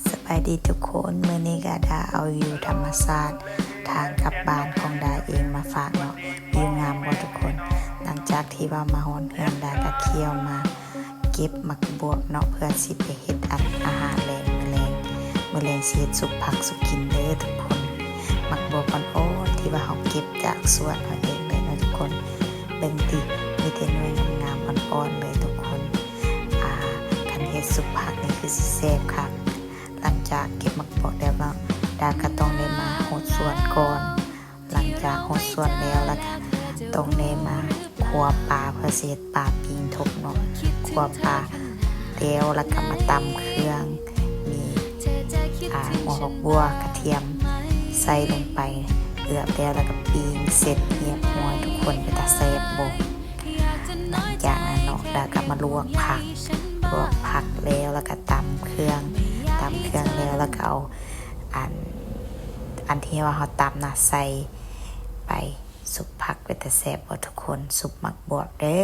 ສະບາຍດີທຸກຄົນ, ມື້ນີ້ກະດາເອົາວິວທຳມະຊາດທາງກັບບ້ານຂອງດາເອງມາຝາກເນາະ. ວິວງາມບໍ່ທຸກຄົນ? ຫຼັງຈາກທີ່ວ່າມາຮອດເຮືອນ ດາກະຂ້ຽວມາເກັບໝາກບວບເນາະ ເພື່ອຊິໄປເຮັດອັນອາຫານແລງມື້ແລງ. ມື້ແລງຊິເຮັດຊຸບຜັກສູ່ກິນເດີທຸກຄົນ. ໝາກບວບອ່ອນໆ ທີ່ວ່າເຮົາເກັບຈາກສວນເຮົາເອງເລີຍເນາະທຸກຄົນ. ເບິ່ງຕິ ມີແຕ່ໜ່ວຍງາມໆ ອ່ອນໆ ເລີຍທຸກຄົນ. ອາ ຄັນເຮັດຊຸບຜັກນີ້ຄືຊິແຊບຄັກ. ຫຼັງຈາກເກັບໝາກບວບແລ້ວເນາະ ດາກະຕ້ອງໄດ້ມາຫົດສວນກ່ອນ. ຫຼັງຈາກຫົດສວນແລ້ວ ລະກະຕ້ອງໄດ້ມາຄົວປາ ເພື່ອຊິເຮັດປາປີ້ງທົບເນາະ. ຄົວປາແລ້ວ ລະກະມາຕຳເຄື່ອງ ມີ ອາ ຫົວຜັກບົ່ວ ກະທຽມ ໃສ່ລົງໄປ ເກືອແລ້ວ ລະກະປີ້ງເສັດຮຽບຮ້ອຍທຸກຄົນ. ເປັນຕາແຊບບໍ່? ຫຼັງຈາກນັ້ນເນາະ ດາກະມາລວກຜັກ ລວກຜັກແລ້ວ ລະກະຕຳເຄື່ອງ ຕຳເຄື່ອງແລ້ວ ລະກະເອົາອັນ ອັນທີ່ວ່າເຮົາຕຳນະໃສ່ໄປ. ຊຸບຜັກເປັນຕາແຊບບໍ່ທຸກຄົນ? ຊຸບໝາກບວບເດີ.